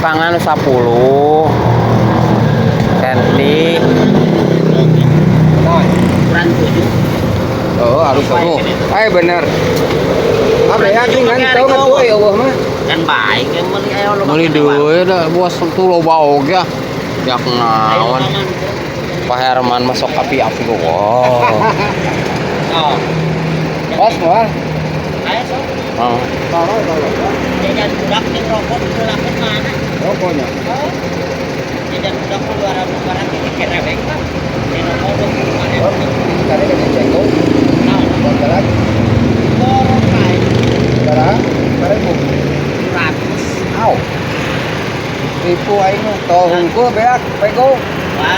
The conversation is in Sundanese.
Tukangan 10 senti. Nah, Ukuran 7. oh, halus oh. Eh, bener. Apa ya kan tau kan tuh ya Allah mah. Kan baik yang meuli ayo lo. Meuli deui da bos tuh loba oge ah. Yak naon. Pak Herman masuk api-api wow. Oh. Bos moal. Ayo sok. Oh. Taro taro. Jajan budak jeung rokok dipulangkeun mana? Rokoknya. Oh. Jajan budak mah 200 barang ini kira baik mah. Di rokok 25 Oh, ribu. tadi kan cengkok. Nah, Buat lagi. borong kain Sekarang, seribu. 100. Au. Tipu aing mah tol hungkul beak pego.